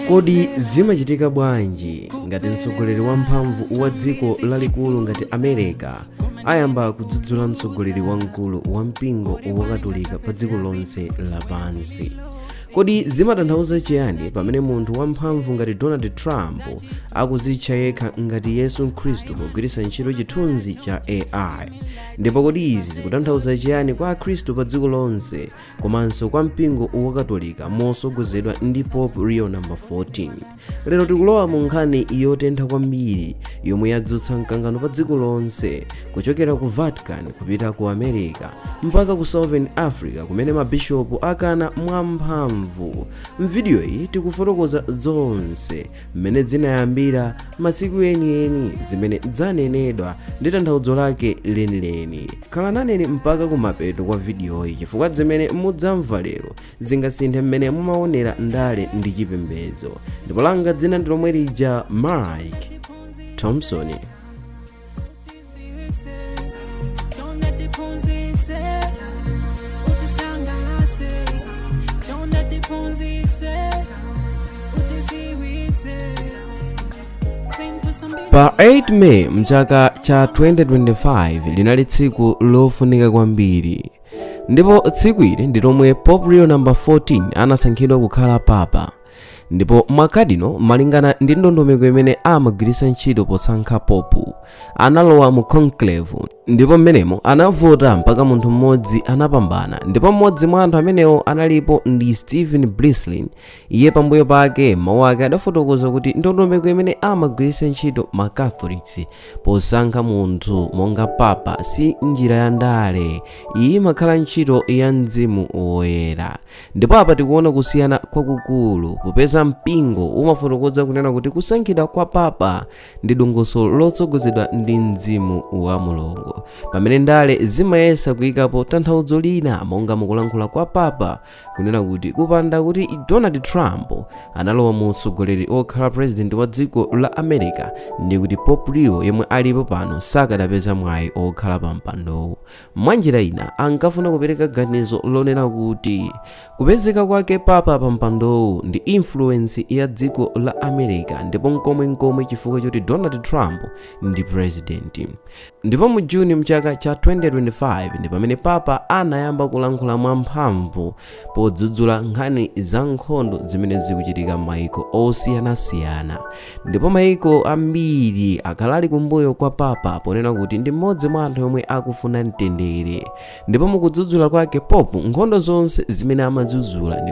Kodi zimachitika bwanji ngati mtsogoleri wamphamvu wa dziko lalikulu ngati America ayamba kudzudzula mtsogoleri wamkulu wa mpingo wakatolika pa dziko lonse lapansi? Kodi zimatanthauza chiyani pamene munthu wamphamvu ngati Donald Trump akuzitcha yekha ngati Yesu Khristu pogwiritsa ntchito chithunzi cha AI? Ndipo kodi izi zikutanthauza chiyani kwa Akhristu pa dziko lonse komanso kwa mpingo wakatolika mosogozedwa ndi Pope Leo number 14? Lero tikulowa mu nkhani yotentha kwambiri yomwe yadzutsa mkangano pa dziko lonse, kuchokera ku Vatican kupita ku America mpaka ku Southern Africa, kumene mabishopu akana mwamphamvu. Mvidiyo iyi tikufotokoza zonse, mmene zinayambira, masiku enieni, zimene zanenedwa ndi tanthauzo lake lenileni. Khala naneni mpaka kumapeto kwa vidiyoyi, chifukwa zimene mudzamva lero zingasinthe mmene mumaonera ndale ndi chipembedzo. Ndipo langa dzina ndi lomwe lija, Mike Thompson. Chonde tiphunzitse, utisangalatse. Chonde tiphunzitse, utidziwitse. Pa 8 May mchaka cha 2025 linali tsiku lofunika kwambiri, ndipo tsiku ili ndi lomwe Pope Leo number 14 anasankhidwa kukhala papa. Ndipo makadino, malingana ndi ndondomeko imene amagwiritsa ntchito posankha popu, analowa mu conclave, ndipo mmenemo anavota mpaka munthu mmodzi anapambana. Ndipo mmodzi mwa anthu amenewo analipo ndi Stephen Brislin. Iye pambuyo pake mawu ake adafotokoza kuti ndondomeko imene amagwiritsa ntchito ma Catholics posankha munthu monga papa si njira ya ndale, iyi imakhala ntchito ya Mzimu Woyera. Ndipo apa tikuona kusiyana kwakukulu, popeza mpingo umafotokoza kunena kuti kusankhidwa kwa papa ndi dongosolo lotsogozedwa ndi Mzimu wa Mulungu, pamene ndale zimayesa kuyikapo tanthauzo lina, monga mukulankhula kwa papa kunena kuti kupanda kuti Donald Trump analowa mu utsogoleri okhala president wa dziko la America, ndi kuti Pope Leo yemwe alipo pano sakadapeza mwayi okhala pa mpandowu. Mwanjira ina ankafuna kupereka ganizo lonena kuti kupezeka kwake papa pa mpandowu ndi influence ya dziko la America, ndipo nkomwenkomwe chifukwa choti Donald Trump ndi president. Ndipo mu Juni mchaka cha 2025 ndi pamene papa anayamba kulankhula mwamphamvu podzudzula nkhani za nkhondo zimene zikuchitika m'mayiko osiyanasiyana. Ndipo mayiko ambiri akhala ali kumbuyo kwa papa ponena kuti ndi mmodzi mwa anthu omwe akufuna mtendere. Ndipo mukudzudzula kwake pope, nkhondo zonse zimene amadzudzula ndi